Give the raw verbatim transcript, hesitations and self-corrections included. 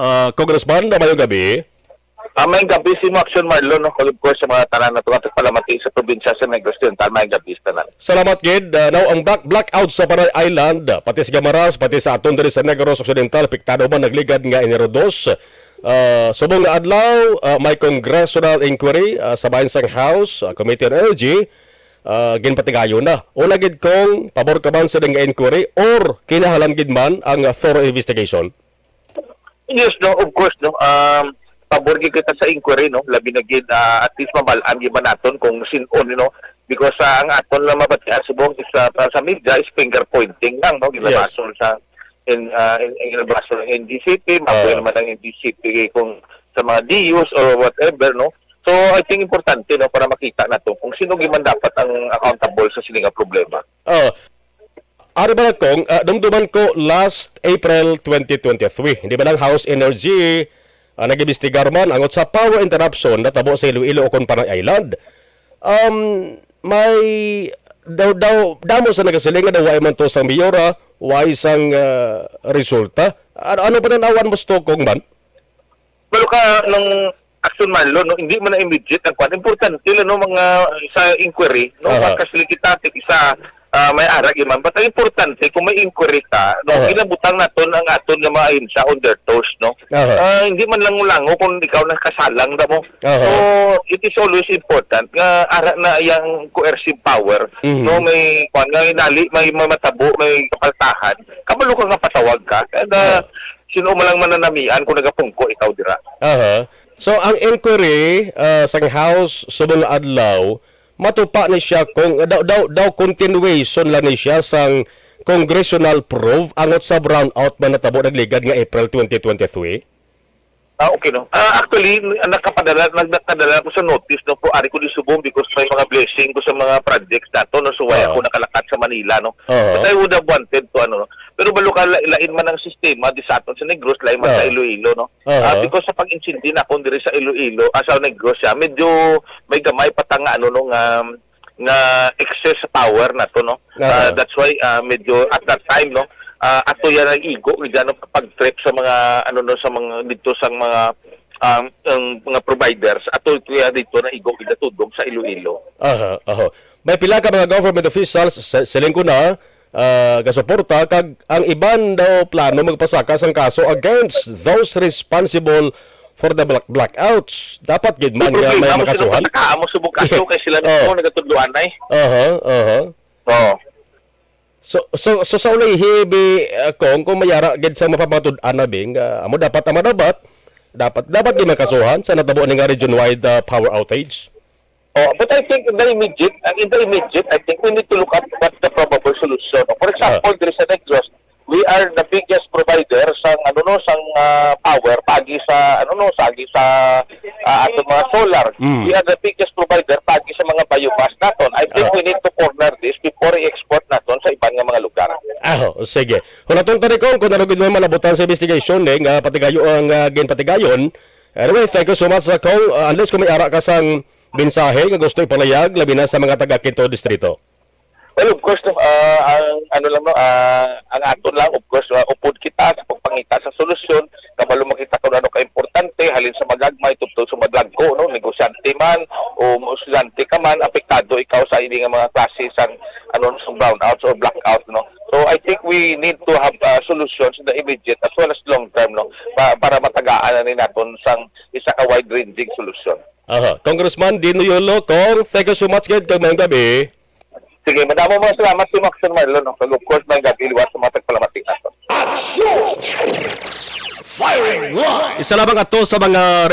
Ah, Congressman, na mayong gabi. Ah, may gabi sa imo, Action Marlon, no? Kag of course, sa mga tanan nato nga tagpalamati sa probinsya sa Negros Occidental, may gabi sa tanan. Salamat gid. Ah, now, ang black blackout sa Panay Island, ah, pati sa Guimaras, pati sa aton diri sa Negros Occidental, apektado man nagligad nga Enero dos. Ah, subong nga adlaw, ah, may congressional inquiry, ah, sa bahin sang House, ah, Committee on Energy, ah, ginpatigayon na. Una gid, Cong, pabor ka man sa nga inquiry or kinahanglan gid man ang, ah, thorough investigation? Yes, no, of course, no. Um, pabor gid kita sa inquiry, no. Labi na gid, ah, at least mabal-an gid man naton kung sin-o, no. Because, ah, ang aton lang mabatian subong is, ah, para sa media is finger pointing lang, no. Yes. Ginabasol sa in, ah, in, in, ginabasol ang N G C P, mabuhay Ah. naman ang N G C P kung sa mga D Us or whatever, no. So, I think importante, no, para makita nato kung sino gid man dapat ang accountable sa sini nga problema. Oh. Ari ba, Cong, ah, dumduman ko last April twenty twenty-three, hindi ba lang House Energy, ah, nag-imbestigar man angot sa power interruption natabo sa Iloilo o kon Panay Island? Um, may daw, daw, damo sa nagasiling nga daw wa man to sang mayor, ah, wa sang, ah, resulta. Ano, ano pa tan-awan mo, Cong, man? Pero ka nang Action Marlon, no, hindi man na immediate ang kwan. Importante lang, no, mga sa inquiry, no, Aha. Pagkaslikitatik sa, ah, may arag iman. But ang importante, kung may inquiry ka, no, Aha. Ginabutang naton ang aton nga mga ahensya on their toes, no. Aha. Ah, hindi man lang lango kung ikaw nakasalang na mo. Aha. So, it is always important nga ara na yang coercive power, Mhm. no, may kwan nga inali, may, may matabo, may kapaltahan. Kabalo ka nga patawag ka. And, ah, Aha. Sino man lang mananamian kung nagapungko ikaw dira. Aha. So, ang inquiry, ah, sang House subong nga adlaw, matupa ni siya kung, daw, daw, daw continuation lang ni siya sang congressional probe angot sa brownout man natabo nagligad nga April twenty twenty-three? Ah, okay, no. Ah, actually, n-, nakapadala, nagkadala ko sa notice, no, po, ari ko di subong because may mga blessing ko sa mga projects nato, no, so wala Oo. ko nakalakat sa Manila, no. Oo. But I would have wanted to, ano, no. Pero balo ka, la-, lain man ang sistema di sa aton sa Negros, lain man sa Oo. Iloilo, no. Oo. Ah, because sa pag-intindi nakon diri sa Iloilo, ah, sa Negros siya, medyo may gamay pa ta nga, ano, no, nga, nga excess power nato, no. Oo. Ah, that's why, ah, medyo at that time, no, ah, ato yan ang igo, gid, ano, pag-trip sa mga, ano, no, sa mga, dito sa mga, um, ang mga providers, ato kaya dito na igo, gid, tudong sa Iloilo. Aha, aha. May pila ka mga government officials, sa, siling ko na, ah, gasuporta, kag ang iban daw plano magpasaka sang kaso against those responsible for the black-, blackouts. Dapat gid man nga may makasuhan. Problema mo, sino pasakahan mo subong kaso kay sila Oh. mismo nagatudloan na eh. Aha, aha. Oo. So, so, so sa ulihi, bi, ah, Cong, kung mayara gid sa mapamatud-an na, bi, nga amo dapat ang madapat, dapat, dapat gid makasuhan sa natabo ni nga region-wide, ah, power outage. Oh, but I think in the immediate, uh, in the immediate, I think we need to look at what the probable solution. For example, Ah. there is an exhaust. We are the biggest provider sa, ano, no, sang, ah, power paagi sa, ano, no, sa agi sa, ah, ato mga solar. Mm. We are the biggest provider paagi sa mga biomass naton. I think Ah. we need to corner this before i-export naton sa iban nga mga lugar. Ah, oh, sige. Hulaton ta ni Cong kung ano gid may malabutan sa investigation, eh, nga patigayo-, ang, ah, ginpatigayon. Anyway, thank you so much, ah, Cong. Ah, unless kung may ara ka sang mensahe nga gusto ipalayag, labi na sa mga taga Quinto Distrito. Well, of course, no, ah, ang ano lang, no, ah, ang aton lang, of course, ah, upod kita sa pagpangita sa solusyon, kabalo man kita kung ano ka-importante, halin sa magagmay, tubtob sa madagko, no, negosyante man, o estudyante ka man, apektado ikaw sa ini nga mga klase sang, ano, sang brownouts or blackout, no. So, I think we need to have, ah, solutions in the immediate as well as long term, no, pa-, para matagaan na ni naton sang isa ka wide-ranging solusyon. Aha. Congressman Dino Yolo, Cong, thank you so much gid kag maayong gabi. Sige, madamo mga salamat si Maxon Marlon, no? Kag of course, maayong gabi liwat sa mga tagpalamati naton. Action! Firing line! Isa lamang ato sa mga